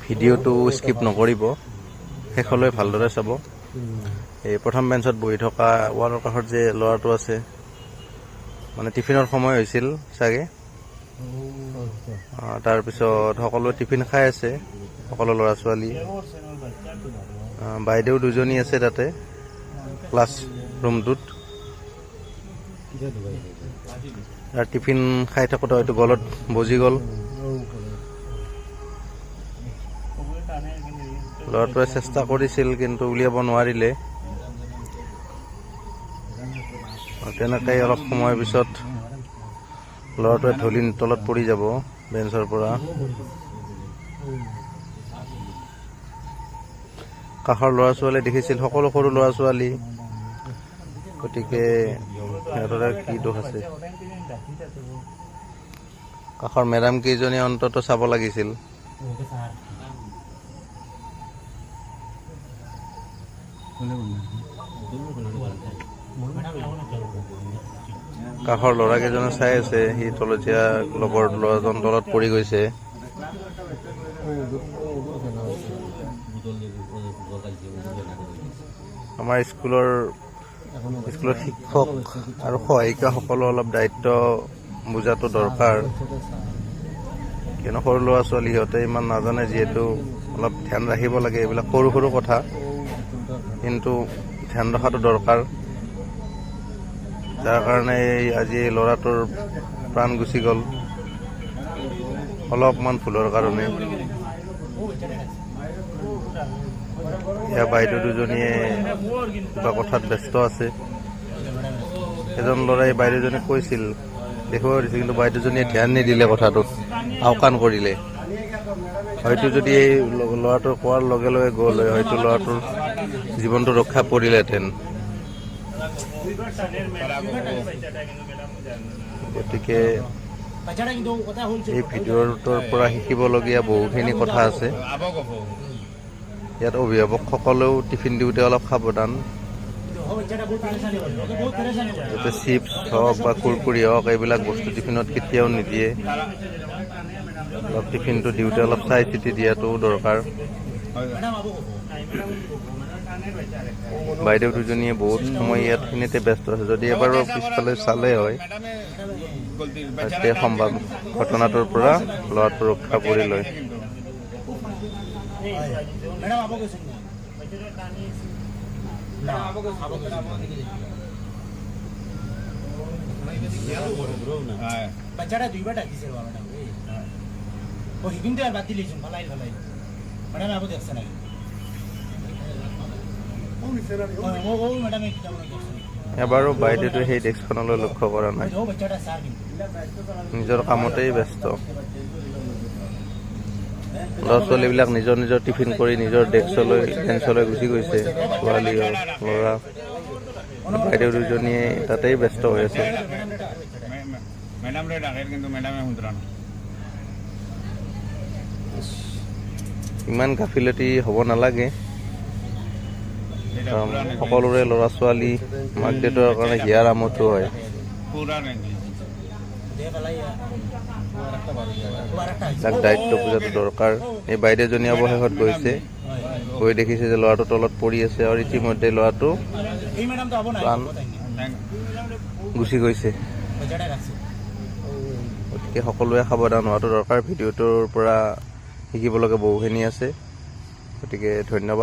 ভিডিঅ'টো স্কিপ নকৰিব, শেষলৈ ভালদৰে চাব। এই প্ৰথম বেঞ্চত বহি থকা ৱালৰ কাষত যে ল'ৰাটো আছে, মানে টিফিনৰ সময় হৈছিল চাগে। তাৰপিছত সকলোৱে টিফিন খাই আছে, সকলো ল'ৰা ছোৱালী। বাইদেউ দুজনী আছে তাতে ক্লাছ ৰুমটোত। তাৰ টিফিন খাই থাকোঁতে হয়তো গলত বজি গ'ল। ল'ৰাটোৱে চেষ্টা কৰিছিল, কিন্তু উলিয়াব নোৱাৰিলে। তেনেকেই অলপ সময়ৰ পিছত ল'ৰাটোৱে ঢলি তলত পৰি যাব বেঞ্চৰ পৰা। কাষৰ ল'ৰা ছোৱালীয়ে দেখিছিল, সকলো সৰু ল'ৰা ছোৱালী, গতিকে সিহঁতৰ আৰু কি দোষ আছে? কাষৰ মেডাম কেইজনীয়ে অন্তত চাব লাগিছিল। কাষৰ ল'ৰা কেইজনে চাই আছে, সি তলতীয়া লগৰ ল'ৰাজন তলত পৰি গৈছে। আমাৰ স্কুলৰ শিক্ষক আৰু সহায়িকাসকলো অলপ দায়িত্ব বুজাটো দৰকাৰ, কিয়নো সৰু ল'ৰা ছোৱালী, সিহঁতে ইমান নাজানে যিহেতু, অলপ ধ্যান ৰাখিব লাগে। এইবিলাক সৰু সৰু কথা, কিন্তু ধ্যান ৰখাটো দৰকাৰ। যাৰ কাৰণে এই আজি এই ল'ৰাটোৰ প্ৰাণ গুচি গ'ল অলপমান ভুলৰ কাৰণে। এয়া বাইদেউ দুজনীয়ে কিবা কথাত ব্যস্ত আছে। এজন ল'ৰাই বাইদেউজনীক কৈছিল, দেখুৱাব দিছিল, কিন্তু বাইদেউজনীয়ে ধ্যান নিদিলে, কথাটোত আওকাণ কৰিলে। হয়তো যদি এই ল'ৰাটোৰ কোৱাৰ লগে লগে গ'ল হয়, হয়তো ল'ৰাটোৰ জীৱনটো ৰক্ষা পৰিলেহেঁতেন। গতিকে এই ভিডিঅ'টোৰ পৰা শিকিবলগীয়া বহুখিনি কথা আছে। ইয়াত অভিভাৱকসকলেও টিফিন দিওঁতে অলপ সাৱধান, যাতে চিপছ হওক বা কুৰকুৰি হওক, এইবিলাক বস্তু টিফিনত কেতিয়াও নিদিয়ে। অলপ টিফিনটো দিওঁতে অলপ চাই চিতি দিয়াটোও দৰকাৰ। বাইদেউ দুজনীয়ে বহুত সময় ইয়াত খিনিতে ব্যস্ত আছে। যদি এবাৰো পিছফালে চালে হয়, তেতিয়া সম্ভৱ ঘটনাটোৰ পৰা ল'ৰাটো ৰক্ষা পৰি লয়। বাচ্চাটা দুইবার ডাকিছে ম্যাডাম। ও কিন্তু আর বাদ দিলেই ফালাই ফালাই ম্যাডাম আবু দেখছে নাকি? ও ম্যাডাম এবাৰো বাইদেউটো সেই ডেস্কখনলৈ লক্ষ্য কৰা নাই, ও বাচ্চাটা স্যাৰ কিন্তু নিজৰ কামতেই ব্যস্ত। ল'ৰা ছোৱালীবিলাক নিজৰ নিজৰ টিফিন কৰি নিজৰ ডেস্কলৈ, বেঞ্চলৈ গুচি গৈছে। ছোৱালী ল'ৰা, বাইদেউ দুজনীয়ে তাতেই ব্যস্ত হৈ আছে। ইমান গাফিলতি হ'ব নালাগে, কাৰণ সকলোৰে ল'ৰা ছোৱালী, মাক দেউতাৰ কাৰণে হিয়াৰ আমঠু হয়। তাক দায়িত্ব বুজাটো দৰকাৰ। এই বাইদেউজনী অৱশেষত গৈছে, গৈ দেখিছে যে ল'ৰাটো তলত পৰি আছে আৰু ইতিমধ্যে ল'ৰাটো প্ৰাণ গুচি গৈছে। গতিকে সকলোৱে সাৱধান হোৱাটো দৰকাৰ। ভিডিঅ'টোৰ পৰা শিকিব লগা বহুখিনি আছে। গতিকে ধন্যবাদ।